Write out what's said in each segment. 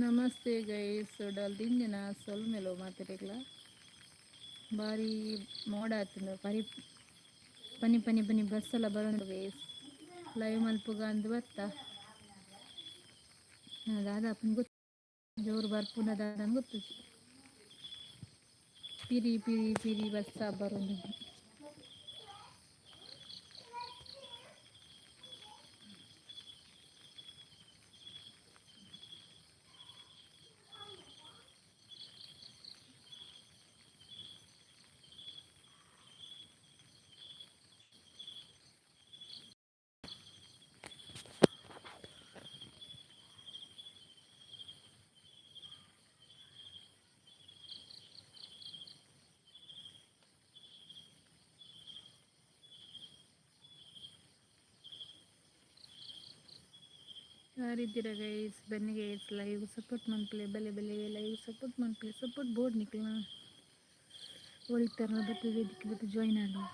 Namaste guys, ಉಡಲ್ ದಿಂಜಿನ ಸೊಲ್ಮೆಲು ಮಾತೆರೆಗ್ಲ. ಬಾರಿ ಮೋಡ ಆತುಂಡು, ಪರಿ ಪನಿ ಪನಿ ಪನಿ ಬಸ್ಸೆಲ್ಲ ಬರೋದು ಗೈಸ್. ಲೈವ್ ಮಲ್ಪುಗ ಅಂದ್ ಬತ್ತ, ದಾದ ಗೊತ್ತು, ಜೋರು ಬರ್ಪುನ ದಾದ ಗೊತ್ತು. ಪಿರಿ ಪಿರಿ ಪಿರಿ ಬರ್ಸ ಬರೋದು. ಯಾರಿದ್ದೀರ ಗೈಸ್? ಬನ್ನಿ ಗೈಸ್, ಲೈವ್ ಸಪೋರ್ಟ್ ಮನ್ಪುಲೆ. ಬಲೆ ಬಲೆ, ಲೈವ್ ಸಪೋರ್ಟ್ ಮನ್ಪುಲೆ. ಸಪೋರ್ಟ್ ಬೋರ್ಡ್ ನಿಕ್ಲ ಒಳಿತಾರ ಬತ್ತು ವೇದಿಕೆ ಬತ್ತು ಜಾಯ್ನ್ ಆಗಿ.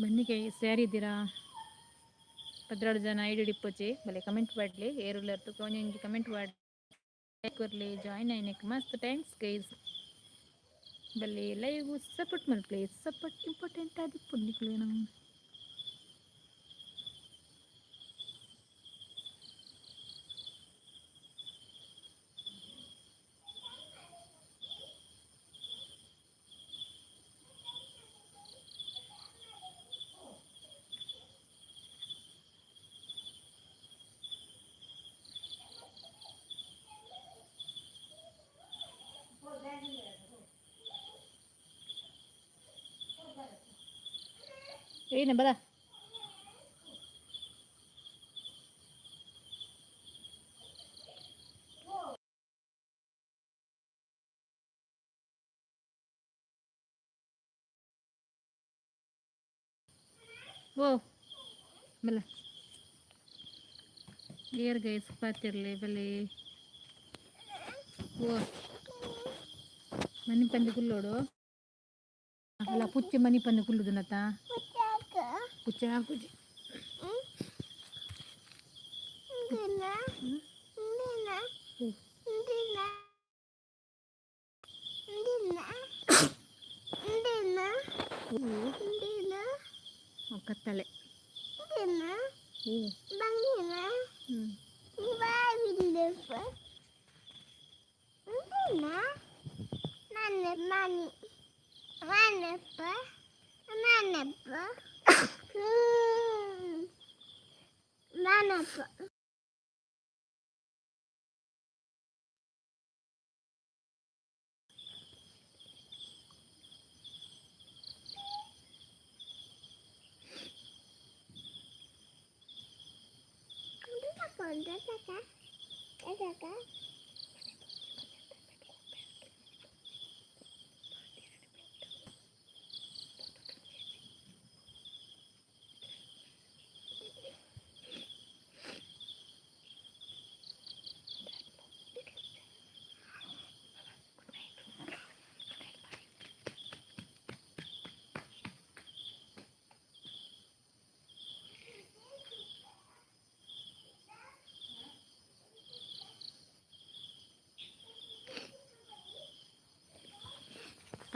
ಬನ್ನಿ ಗೈಸ್, ಯಾರಿದ್ದೀರಾ? 12 ಜನ ಐಡಿ ಇಪ್ಪೊಚಿ. ಬಲೆ, ಕಮೆಂಟ್ ಮಾಡಲಿ. ಏರುಲ್ಲರ್ ಒಂಜೊಂಜಿ ಕಮೆಂಟ್ ಮಾಡಿ ಕೊರ್ಲಿ. ಜಾಯ್ನ್ ಆಯ್ನಕ್ ಮಸ್ತ್ thanks guys. ಬಲ್ಲಿ, ಲೈವ್ ಸಪೋರ್ಟ್ ಮಲ್ಪಲೆ. ಸಪೋರ್ಟ್ ಇಂಪಾರ್ಟೆಂಟ್ ಆದಿಪ್ಪುಂಡು ನಿಕ್ಲೆನ. ಏನ ಬಲ. ಓ ಬಲ, ಏರ್ ಗೈಸ್, ಪಾತಿರ್ಲಿ ಬಲೆ. ಓ ಮನಿ ಪಂದಿ ಕುಲ್ಲೋಡು ಅಲ್ಲ, ಪುಚ್ಚೆ ಮನಿ ಪಂದಿ ಕುಲ್ಲುದನತ. ಪುಚ್ಚೆ ಹಾಕುಜಿ. ಕತ್ತಲೆ. ಹ್ಞೂ.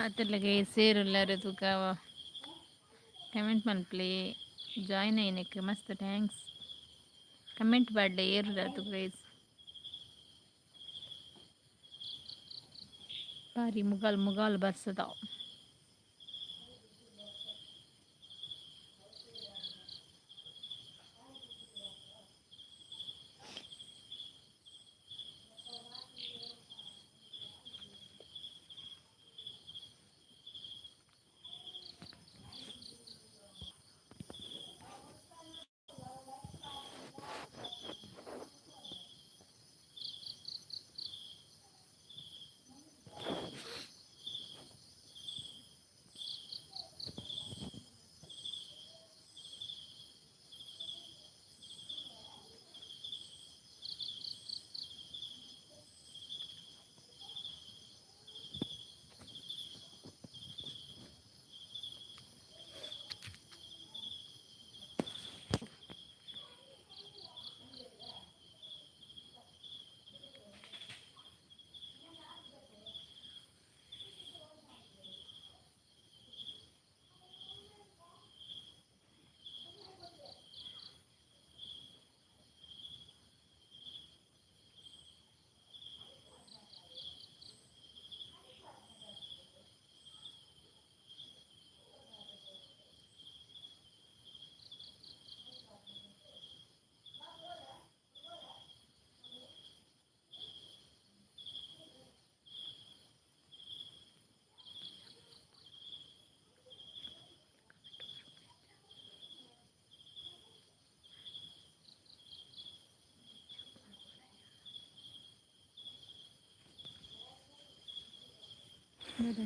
ಪಾತೆರ್ಲಗೆ ಸೇರುಲ್ಲಾರ ತೂಕ ಕಮೆಂಟ್ ಮನ್ಪುಲೆ ಜಾಯ್ನ್ ಆಯ್ನಕ್ಕೆ ಮಸ್ತ್ thanks. Comment ಪಾಡ್ಲೆ ಏರುಲ್ಲಾರ್ ತೂಕ ಗೈಸ್. ಬಾರಿ ಮುಗಾಲ್ ಮುಗಾಲ್ ಬರ್ಸದ.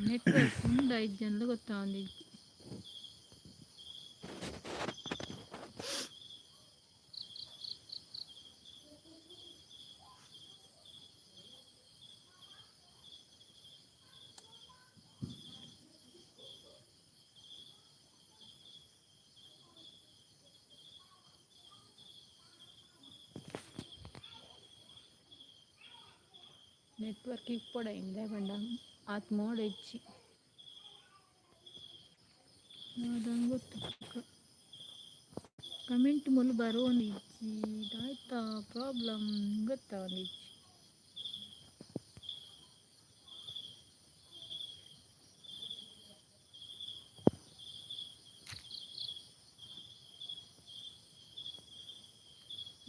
ನೆಟ್ವರ್ಕ್ ಉಂಡ ಇಜ್ಜಂದ್ ಗೊತ್ತಾವೊಂದಿಜ್ಜಿ. ನೆಟ್ವರ್ಕ್ ಇಪ್ಪೊಡ ಇಂದೆ ಪಂಡ ಆತ್ ಮೋಡ ಇಜ್ಜಿ. ದಾದ ಗೊತ್ತು ಕಮೆಂಟ್ ಮೂಲು ಬರೋಂದಿಜ್ಜಿ, ದಾಯ್ತ ಪ್ರಾಬ್ಲಮ್ ಗೊತ್ತಾವೊಂದಿಜ್ಜಿ.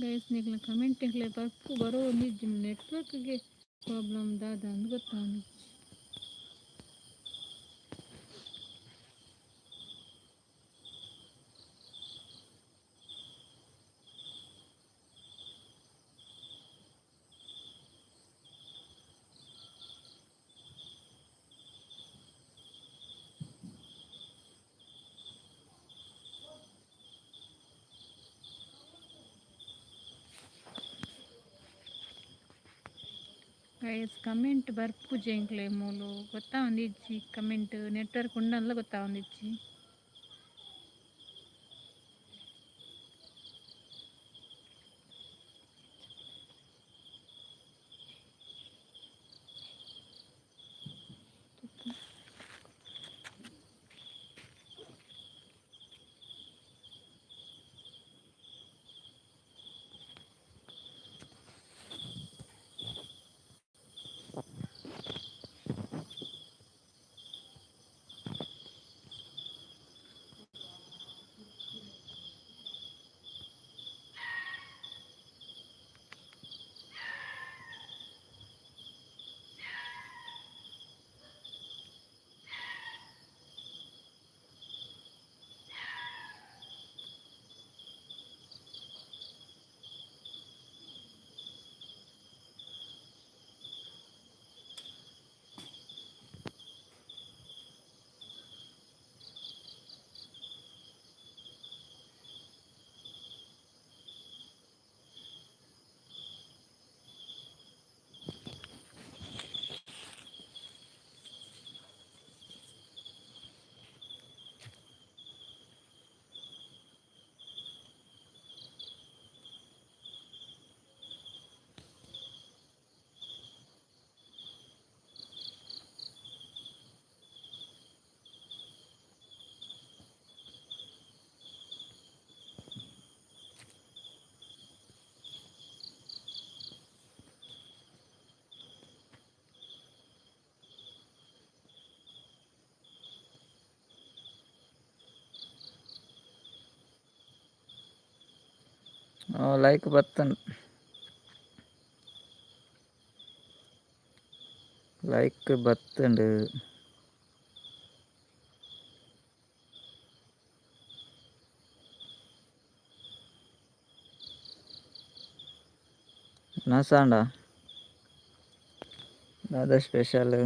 ಗೈಸ್, ನಿಕ್ಲೆನ ಕಮೆಂಟ್ ಎಂಕ್ಲೆ ಬರ್ಪು ಬರೋಂದಿಜ್ಜಿ, ನೆಟ್ವರ್ಕ್ಗೆ ಪ್ರಾಬ್ಲಮ್ ದಾದ ಅಂದ್ ಗೊತ್ತಾವೊಂದಿಜ್ಜಿ. ಗೈಸ್, ಕಮೆಂಟ್ ಬರ್ಪುಜಿ ಎಂಕ್ಲೆ ಮೂಲು ಗೊತ್ತಾವೊಂದಿಜ್ಜಿ. ಕಮೆಂಟ್ ನೆಟ್ವರ್ಕ್ ಉಂಡಂದ್ಲ ಗೊತ್ತಾವೊಂದಿಜ್ಜಿ. ಲೈಕ್ ಬತ್ತನ್, ಲೈಕ್ ಬತ್ತುಂಡು. ನಸಾಂಡ ದಾದ ಸ್ಪೆಷಲ್?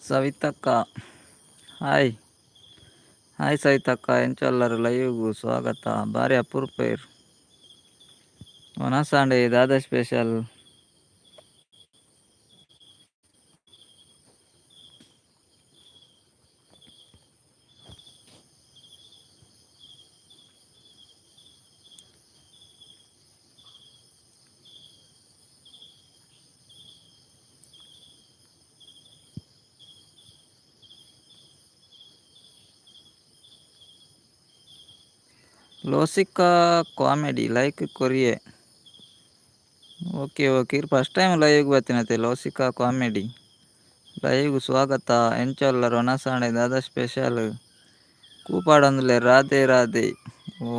ಸವಿತಕ್ಕ, ಹಾಯ್ ಹಾಯ್ ಸವಿತಕ್ಕ, ಎಂಚೊಲ್ಲರ್? ಲೈವ್ಗ್ ಸ್ವಾಗತ. ಬಾರಿ ಅಪರೂಪ ಇರ್. ವನಸ್ ಆಂಡ್, ದಾದ ಸ್ಪೆಷಲ್? ಲೋಸಿಕಾ ಕಾಮಿಡಿ ಲೈಕ್ ಕೊರಿಯೆ. ಓಕೆ ಓಕೆ, ಇರ್ ಫಸ್ಟ್ ಟೈಮ್ ಲೈವ್ಗೆ ಬತ್ತಿನತೆ. ಲೋಸಿಕಾ ಕಾಮಿಡಿ ಲೈವ್ ಸ್ವಾಗತ. ಎಂಚೊಲ್ಲರ್? ವನಸ್ ಆಂಡ್, ದಾದ ಸ್ಪೆಷಲ್? ಕೂಪಾಡೊಂದುಲ್ಲೆ. ರಾಧೆ ರಾಧೆ. ಓ,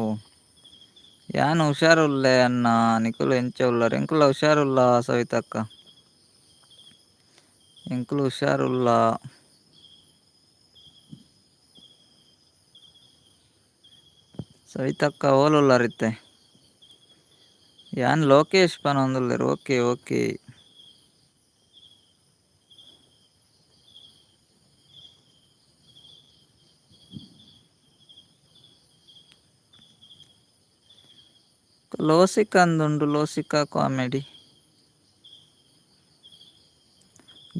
ಯಾನ್ ಹುಷಾರುಲ್ಲೆ ಅಣ್ಣ, ನಿಕುಲು ಎಂಚ ಉಲ್ಲರ್? ಎಂಕುಲ ಹುಷಾರುಲ್ಲ ಸವಿತಕ್ಕ, ಎಂಕುಲು ಹುಷಾರುಲ್ಲ. ಸವಿತಕ್ಕ ಓಲುಲ್ಲರ್ ಇತ್ತೆ? ಯಾನ್ ಲೋಕೇಶ್ ಪನೊಂದುಲ್ಲೆರ್. Okay okay. ಲೋಸಿಕಾ ಅಂದುಂಡು. Losika comedy,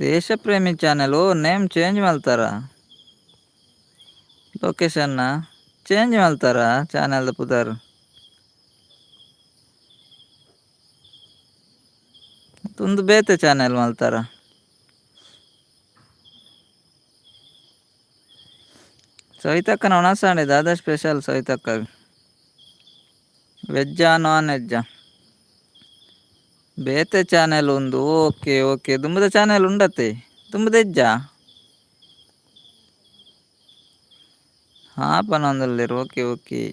Deshapremi channel. ಓ, ನೇಮ್ ಚೇಂಜ್ ಮಲ್ತಾರ ಲೋಕೇಶ್ ಅಣ್ಣ? ಚೇಂಜ್ ಮಲ್ತಾರ ಚಾನೆಲ್ದ ಪುದರ್? ಉಂದು ಬೇತೆ ಚಾನೆಲ್ ಮಲ್ತಾರ? ಸವಿತಕ್ಕನ ವನಸ್ ಆಂಡ್, ದಾದ ಸ್ಪೆಷಲ್ ಸವಿತಕ್ಕ? ವೆಜ್ಜಾ, ನಾನ್ ವೆಜ್ಜಾ? ಬೇತೆ ಚಾನೆಲ್ ಉಂದು. ಓಕೆ ಓಕೆ, ದುಂಬುದ ಚಾನೆಲ್ ಉಂಡತೆ? ದುಂಬುದ ಇಜ್ಜಾ? ಹಾ ಪನೊಂದುಲ್ಲೆರ್. Okay okay.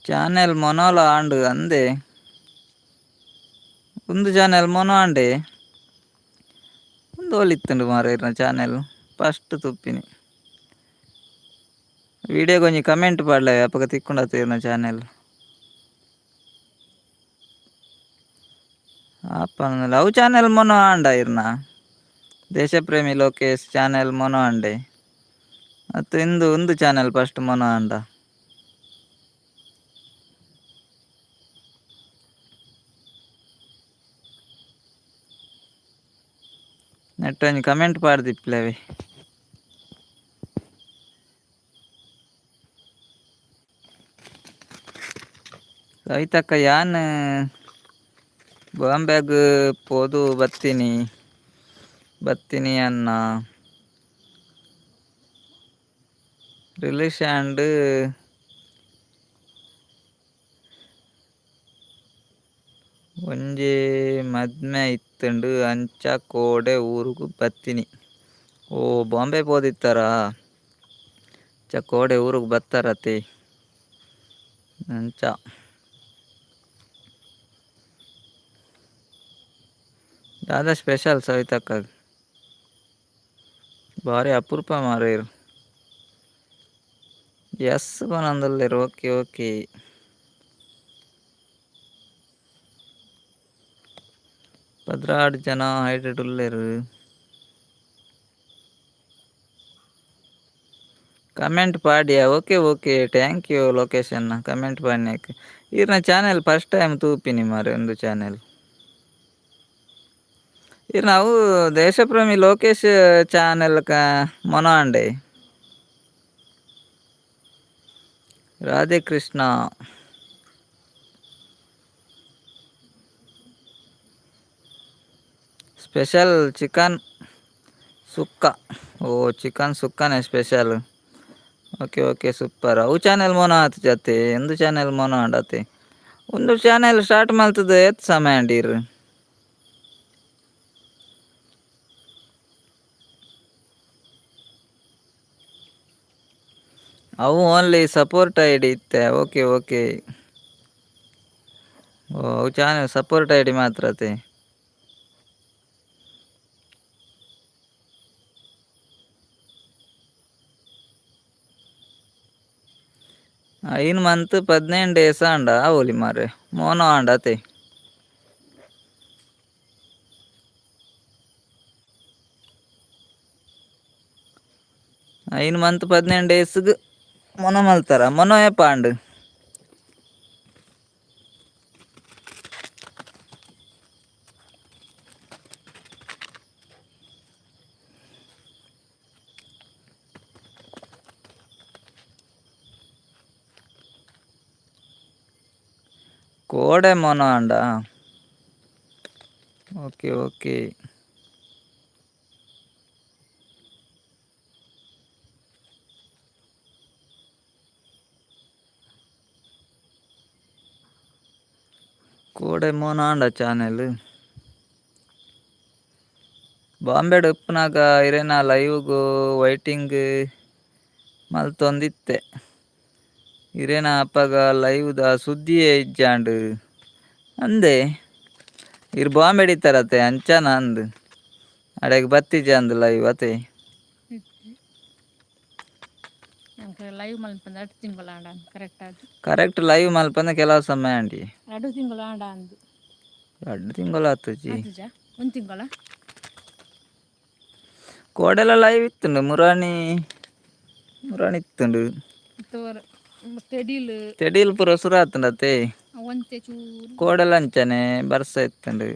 Channel ಮೊನೋಲ ಆಂಡ್ ಅಂದೆ. ಉಂದು ಚಾನೆಲ್ ಮೊನೋ ಆಂಡೆ. ಉಂದು ಓಲಿತ್ತುಂಡು ಮಾರ್ರೆ ಇರ್ನ ಚಾನೆಲ್? ಫಸ್ಟ್ ತೂಪಿನಿ. ವಿಡಿಯೋಗ್ ಒಂಜಿ ಕಮೆಂಟ್ ಪಾಡ್ಲೆ, ಅಪಗ ತಿಕ್ಕುಂಡತ ಇರ್ನ ಚಾನೆಲ್. ಆಪನ ಅವು ಚಾನೆಲ್ ಮೊನೋ ಆಂಡ ಇರ್ನ? ದೇಶಪ್ರೇಮಿ ಲೋಕೇಶ್ ಚಾನೆಲ್ ಮೊನೋ ಆಂಡೆ ಅತ್ತು ಇಂದು ಉಂದು ಚಾನೆಲ್ ಫಸ್ಟ್ ಮೊನೋ ಆಂಡ? ನೆಟ್ ಒಂಜಿ ಕಮೆಂಟ್ ಪಾಡ್ದಿಪ್ಲೆವೆ. ಸವಿತಕ್ಕ, ಯಾನ್ ಬಾಂಬೆಗ್ ಪೋದು ಬತ್ತೀನಿ ಬತ್ತೀನಿ ಅನ್ನ. ರಿಲೀಸ್ ಆಂಡ್. ಒಂಜಿ ಮದ್ಮೆ ಇತ್ತುಂಡು, ಅಂಚ ಕೋಡೆ ಊರುಗು ಬತ್ತಿನಿ. ಓ, ಬಾಂಬೆ ಪೋದಿತ್ತಾರಾ? ಅಂಚ ಕೋಡೆ ಊರುಗು ಬತ್ತಾರತೆ ಅಂಚ. ದಾದ ಸ್ಪೆಷಲ್ ಸವಿತಕ್ಕ? ಬಾರಿ ಅಪರೂಪ ಮಾರ್ರೆ. ಎಸ್ ಪನೊಂದುಲ್ಲೆರ್. Okay okay. 12 ಜನ ಹೈಡೆಡ್ ಉಲ್ಲೆರ್. ಕಮೆಂಟ್ ಪಾಡಿಯ. Okay okay, thank you Lokesh ಅಣ್ಣ ಕಮೆಂಟ್ ಪಾಡಿನೆಕ್. ಈರ್ನ ಚಾನೆಲ್ ಫಸ್ಟ್ ಟೈಮ್ ತೂಪಿನಿ ಮಾರ್ರೆ. ಉಂದು ಚಾನೆಲ್ ಈರ್ನ ಅವು ದೇಶಪ್ರೇಮಿ ಲೋಕೇಶ್ ಚಾನೆಲ್ ಕ ಮೊನೋ ಆಂಡೆ. ರಾಧೆ ಕೃಷ್ಣ. Special chicken sukka. ಓ, ಚಿಕನ್ ಸುಕ್ಕನೆ ಸ್ಪೆಷಲ್. Okay okay, super. ಅವು ಚಾನೆಲ್ ಮೊನೋ ಆತುಜತೆ? ಉಂದು ಚಾನೆಲ್ ಮೊನೋ ಆಂಡತೆ? ಉಂದು ಚಾನೆಲ್ ಸ್ಟಾರ್ಟ್ ಮಲ್ತದ ಏತ್ ಸಮಯ ಆಂಡ್ ಈರ್? ಅವು ಓನ್ಲಿ ಸಪೋರ್ಟ್ ಐಡಿ ಇತ್ತೆ. Okay okay. ಓ, ಅವು ಚಾನೆಲ್ ಸಪೋರ್ಟ್ ಐಡಿ ಮಾತ್ರ ಅತೆ. 5 ಮಂತ್ 15 ಡೇಸ್ ಆಂಡ ಆವೊಲಿ ಮಾರ್ರೆ, ಮೋನೋ ಆಂಡ ಅತೆ. 5 month 15 ಡೇಸ್ಗೆ ಮೊನ ಮಲ್ತಾರ ಮೊನ ಏಪಾಂಡ್. ಕೋಡೆ ಮೊನ ಅಂಡ. Okay okay. ಕೋಡೆ ಮೋನ ಆಂಡ ಚಾನೆಲ್. ಬಾಂಬೆಡ್ ಉಪ್ಪುನಗ ಇರೆನ ಲೈವ್ಗ್ ವೈಟಿಂಗ್ ಮಲ್ತೊಂದಿತ್ತೆ. ಇರೆನ ಅಪಗ ಲೈವ್ದ ಸುದ್ದಿಯೇ ಇಜ್ಜಾಂಡ್. ಅಂದೆ ಇರ್ ಬಾಂಬೆಡ್ ಇತ್ತರತೆ ಅಂಚನ ಅಂದ್ ಅಡೆಗ್ ಬತ್ತಿಜ ಅಂದ್ ಲೈವ್ ಅತೆ. ಲೈವ್ ಮಲ್ಪಂದ 2 ತಿಂಗಳು ಆಂಡ ಕರೆಕ್ಟ್ ಆದ್. ಕರೆಕ್ಟ್ ಲೈವ್ ಮಲ್ಪಂದ ಕೆಲವು ಸಮಯ ಆಂಡಿ. 2 ತಿಂಗಳು ಆಂಡ ಅಂದು. 2 ತಿಂಗಳು ಆತುಜಿ. ಆತುಜಾ 1 ತಿಂಗಳ. ಕೋಡೆಲ ಲೈವ್ ಇತ್ತುಂಡು ಮುರಾಣಿ ಮುರಾಣಿ ಇತ್ತುಂಡು. ತೆಡಿಲ್ ತೆಡಿಲ್ ಪೂರ ಸುರು ಆತುಂಡು ಅತೆ. ಒಂತೆ ಚೂರು. ಕೋಡೆಲ ಅಂಚನೆ ಬರ್ಸ ಇತ್ತುಂಡು.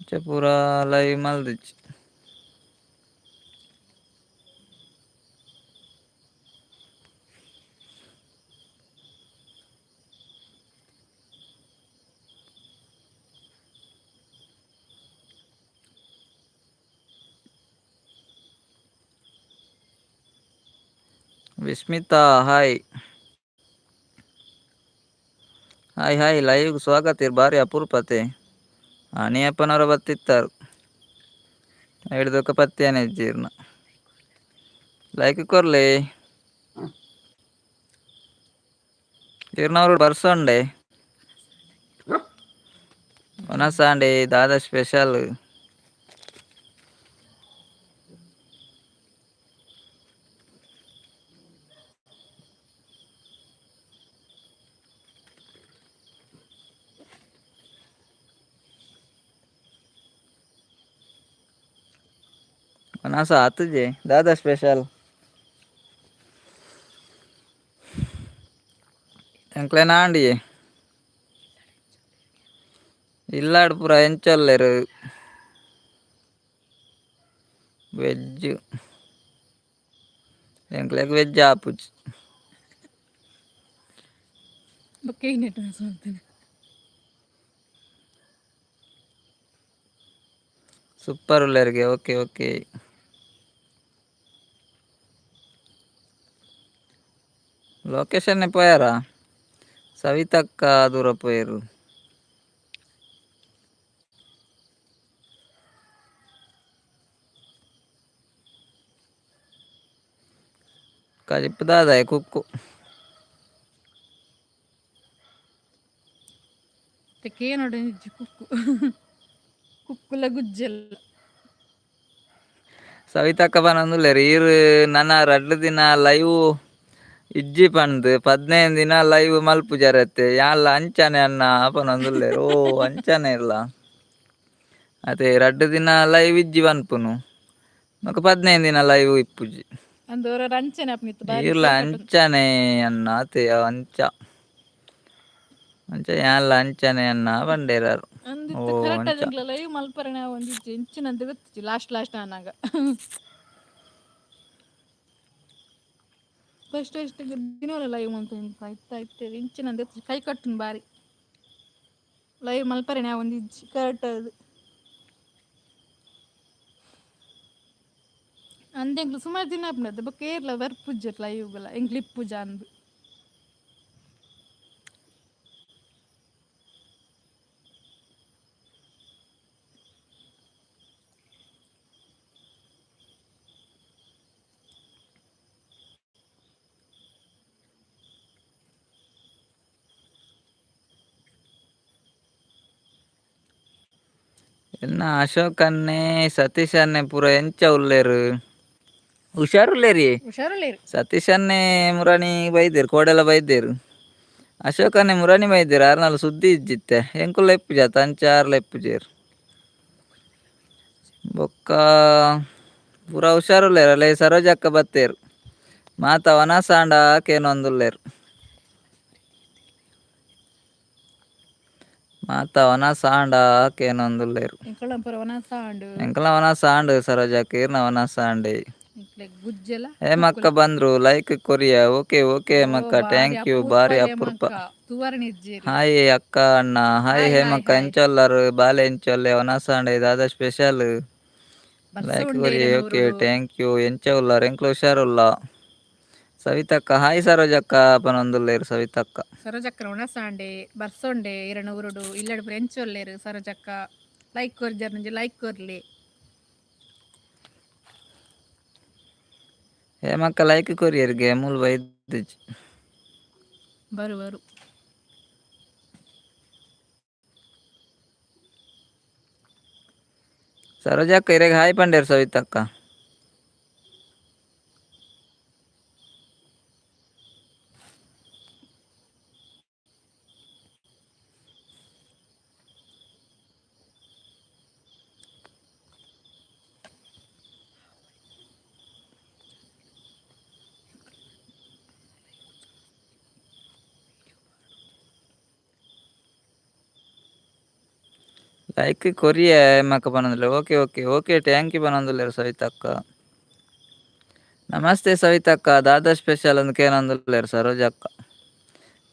ಅಂಚ ಪೂರ live ಮಲ್ದಿಜ್ಜಿ. Vismita hi hi hi live ಸ್ವಾಗತ. ಇರ್ ಬಾರಿ ಅಪರೂಪತೆ. ಅನಿಯಪ್ಪನವರ ಬತ್ತಿತ್ತಾರು ಹಿಡ್ದೊಕ್ಕ ಪತ್ತೇನೆ ಇಜ್ಜಿರ್ನ. ಲೈಕ್ ಕೊರ್ಲೆ. ಇರ್ನವರು ಬರ್ಸೊಂಡೆ ಒನಸಾಂಡೆ ದಾದ ಸ್ಪೆಷಲ್. ಒನಸ ಆತುಜೆ ದಾದ ಸ್ಪೆಷಲ್. ಎಂಕ್ಲೆನ ಆಂಡಿಯೇ ಇಲ್ಲಾಡ್ ಪೂರ ಎಂಚೊಲ್ಲೆರ್ ವೆಜ್. ಎಂಕ್ಲೆಗ್ ವೆಜ್ ಆಪುಜಿ. ಬೊಕ್ಕ ಏನೆಟ್ ಮಲ್ತನೆ. ಸೂಪರ್ ಉಲ್ಲೆರ್ಗೆ. Okay okay. Location ಪೋಯಾರಾ ಸವಿತಕ್ಕ ದೂರ ಪೋಯೆರ್. ಕಜಿಪು ದಾದಾಯೆ ಕುಕ್ಕು. ಕೇನೋಡು ಇಜ್ಜಿ ಕುಕ್ಕು ಕುಕ್ಕುಲ ಗುಜ್ಜೆಲ್ಲ. ಸವಿತಕ್ಕ ಪನೊಂದುಲ್ಲೆರ್ ಈರ್ ನನ 2 ದಿನ ಲೈವ್ ಇಜ್ಜಿ ಪಂದ್ 15 ದಿನ ಲೈವ್ ಮಲ್ಪುಜರತ್ತೆ ಯಾನ್ಲ ಅಂಚನೆ ಅನ್ನ ಪನೊಂದುಲ್ಲೆರ್. ಓ ಅಂಚನೆ ಇರ್ಲ ಅತೆ 2 ದಿನ ಲೈವ್ ಇಜ್ಜಿ ಪನ್ಪುನು ಬೊಕ 15 ದಿನ ಲೈವ್ ಇಪ್ಪುಜಿ. ಅಂದ್ ಒರ ಅಂಚನೆ ಆಪುನಿತ್ತು ಬಾರಿ ಈರ್ಲ ಸೋಕಟು. ಅಂಚನೆ ಅನ್ನ ಅತೆ ಅಂಚ ಅಂಚ ಯಾನ್ಲ ಅಂಚನೆ ಅನ್ನ ಪಂಡೇರಾರು. ಓ ಅಂದಿತ್ತು ಕರೆಕ್ಟ್ ಅಂಚ. ಅದಂಗ್ಲ ಲೈವ್ ಮಲ್ಪರೆ ನಾವು ಒಂದಿಜ್ಜಿ ಇಂಚಿನಂತ ಗೊತ್ತಿಜ್ಜಿ ಲಾಸ್ಟ್ ಲಾಸ್ಟ್ ಆನಾಗ. ಫಸ್ಟ್ ಫಸ್ಟ್ ದಿನೋಲ ಲೈವ್ ಮಂತ ಇತ್ತ ಇತ್ತೆ ಇಂಚಿನಂತ ಗೊತ್ತಿಜ್ಜಿ ಕೈ ಕಟ್ಟುನು ಬಾರಿ. ಲೈವ್ ಮಲ್ಪರೆ ನಾವು ಒಂದಿಜ್ಜಿ ಕರೆಕ್ಟ್ ಅದು. ಅಂದ್ ಎಂಕ್ಲು ಸುಮಾರು ದಿನ ಆಪುಂಡು ಬೊಕ್ಕ ಏರ್ಲ ಬರ್ಪುಜ್ಜೆರ್ ಲೈವ್ಗಳ ಎಂಕ್ಲು ಇಪ್ಪುಜ ಅಂದ್. ಎನ್ನ ಅಶೋಕ್ ಅನ್ನೆ ಸತೀಶ್ ಅನ್ನೆ ಪೂರ ಎಂಚ ಉಲ್ಲೆರ್ ಹುಷಾರುಲ್ಲೇರಿ. ಹುಷಾರುಲ್ಲೇರ್. ಸತೀಶ್ ಅನ್ನೆ ಮುರಾಣಿ ಬೈದೆರ್ ಕೋಡೆಲ ಬೈದೆರ್. ಅಶೋಕ್ ಅನ್ನೆ ಮುರಾಣಿ ಬೈದೆರ್ ಆರ್ನಲ ಸುದ್ದಿ ಇಜ್ಜಿತ್ತೆ ಎಂಕುಲ ಇಪ್ಪುಜ ಅಂಚ ಆರ್ಲ ಇಪ್ಪುಜೆರ್. ಬೊಕ್ಕ ಪೂರ ಹುಷಾರುಲ್ಲೇರ್ ಅಲ್ಲೇ ಸರೋಜಕ್ಕ ಬತ್ತೇರು. ಮಾತ ವನಸಾಂಡ ಕೇನೊಂದುಲ್ಲೇರು. ಮಾತ ವನಸಾಂಡ ಕೇನೊಂದುಲ್ಲೇರು. ಎಂಕುಲ ಪೂರ ವನಸ ಆಂಡ್. ಎಂಕಲ ವನಸ ಆಂಡ್ ಸರೋಜಕ್ಕ, ಈರ್ನ ವನಸ ಆಂಡೆ? ಎಂಕ್ಲೆಗ್ ಗುಜ್ಜೆಲ. ಹೇಮಕ್ಕ ಬಂದ್ರು, ಲೈಕ್ ಕೊರಿಯ. ಓಕೆ ಓಕೆ ಓ ಹೇಮಕ್ಕ. ಬಾರಿ thank you. ಅಪರೂಪ. ಬಾರಿ ಅಪರೂಪ. ಹೇಮಕ್ಕ ತೂವರಣೆ ಇಜ್ಜೇರಿ. ಹಾಯ್ ಅಕ್ಕ ಅಣ್ಣ ಹಾಯ್. Hi hi. ಹೇಮಕ್ಕ. ಹಾಯ್. ಎಂಚೊಲ್ಲರು ಬಾಲೆ? ಎಂಚೊಲ್ಲೆ? ವನಸಾಂಡೆ. ದಾದ ಸ್ಪೆಷಲ್? ಬರ್ಸ ಲೈಕ್ ಉಂಡೆ ಕೊರಿಯ. ಓಕೆ. ಊರುಡು. Thank you. ಎಂಚ ಉಲ್ಲರ್? ಎಂಕ್ಲು ಹುಷಾರುಲ್ಲ. ಸವಿತಕ್ಕ ಹಾಯ್ ಸರೋಜಕ್ಕ ಪನೊಂದುಲ್ಲೇರು ಸವಿತಕ್ಕ. ಸರೋಜಕ್ಕನ ಉಣಸಾಂಡೆ, ಬರ್ಸೊಂಡೆ ಇರಣ ಊರುಡು. ಇಲ್ಲಡ್ ಪೂರ ಎಂಚೊಲ್ಲೇರು ಸರೋಜಕ್ಕ? ಲೈಕ್ ಕೊರ್ಜರ್, ನಂಜಿ ಲೈಕ್ ಕೊರ್ಲಿ. ಹೇಮಕ್ಕ ಲೈಕ್ ಕೊರಿಯರ್ಗೆ ಮೂಲು ಬೈದಿಜ್ಜಿ. ಬರು ಬರು. ಸರೋಜಕ್ಕ ಇರೆಗ್ ಹಾಯ್ ಪಂಡೇರು ಸವಿತಕ್ಕ. ಲೈಕ್ ಕೊರಿಯ ಹೇಮಕ್ಕ ಪನೊಂದುಲ್ಲೇರು. Okay okay okay, thank you ಪನೊಂದುಲ್ಲೇರು ಸವಿತಕ್ಕ. ನಮಸ್ತೆ ಸವಿತಕ್ಕ, ದಾದಾ ಸ್ಪೆಷಲ್ ಅಂದ್ ಕೇನೊಂದುಲ್ಲೇರು ಸರೋಜಕ್ಕ.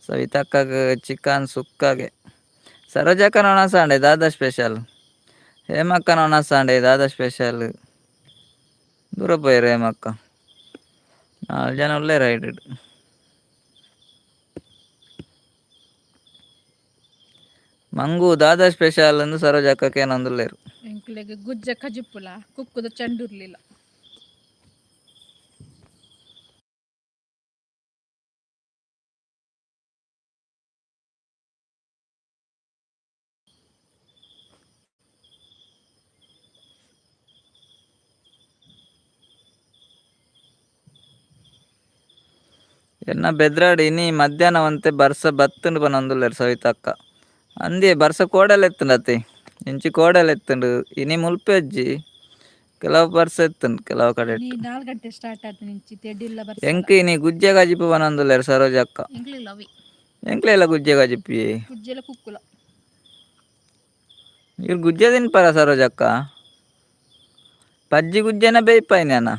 ಸವಿತಕ್ಕಗ್ ಚಿಕನ್ ಸುಕ್ಕಗೆ. ಸರೋಜಕ್ಕನ ವನಸಾಂಡೆ ದಾದಾ ಸ್ಪೆಷಲ್? ಹೇಮಕ್ಕನ ವನಸಾಂಡೆ ದಾದಾ ಸ್ಪೆಷಲ್? ದೂರ ಪೋಯೆರ್ ಹೇಮಕ್ಕ. ನಾಲ್ ಜನ ಉಲ್ಲೇರ್ ಐಟ್. ಮಂಗು ದಾದಾ ಸ್ಪೆಷಲ್ ಅಂದ್ ಸರೋಜಕ್ಕ ಕೇನೊಂದುಲ್ಲೇರು. ಎಂಕ್ಲೆಗ್ ಗುಜ್ಜೆ ಕಜಿಪುಲ, ಕುಕ್ಕುದ ಚಂಡುರ್ಲಿಲ. ಎನ್ನ ಬೆದ್ರಾಡ್ ಇನಿ ಮಧ್ಯಾಹ್ನ ಒಂತೆ ಬರ್ಸ ಬತ್ತುಂಡು ಪನೊಂದುಲ್ಲೇರು ಸವಿತಕ್ಕ. ಅಂದೇ ಬರ್ಸ ಕೋಡಲ್ ಎತ್ತುಂಡು ಅತೆ, ಇಂಚಿ ಕೋಡಲ್ ಎತ್ತುಂಡು. ಇನಿ ಮುಲ್ಪೆಜ್ಜಿ, ಕೆಲವು ಬರ್ಸ ಎತ್ತುಂಡು ಕೆಲವು ಇನಿ ಕಡೆಟ್. 4 ಗಂಟೆ ಸ್ಟಾರ್ಟ್ ಆತು ಇಂಚಿ ತೆಡಿಲ್ಲ ಬರ್ಸಲ. ಎಂಕ್ ಇನಿ ಗುಜ್ಜೆ ಕಜಿಪು ಪನೊಂದುಲ್ಲೇರು ಸರೋಜಕ್ಕ. ಎಂಕ್ಲೆಗ್ಲ ಅವೆ. ಎಂಕ್ಲೆಲ ಗುಜ್ಜೆ ಕಜಿಪಿ. ಗುಜ್ಜೆಲ ಕುಕ್ಕುಲ. ಇರ್ ಗುಜ್ಜೆ ತಿನ್ಪರ ಸರೋಜಕ್ಕ? ಪಜ್ಜಿ ಗುಜ್ಜೆನ ಬೇಯ್ಪಾಯಿನೇನ?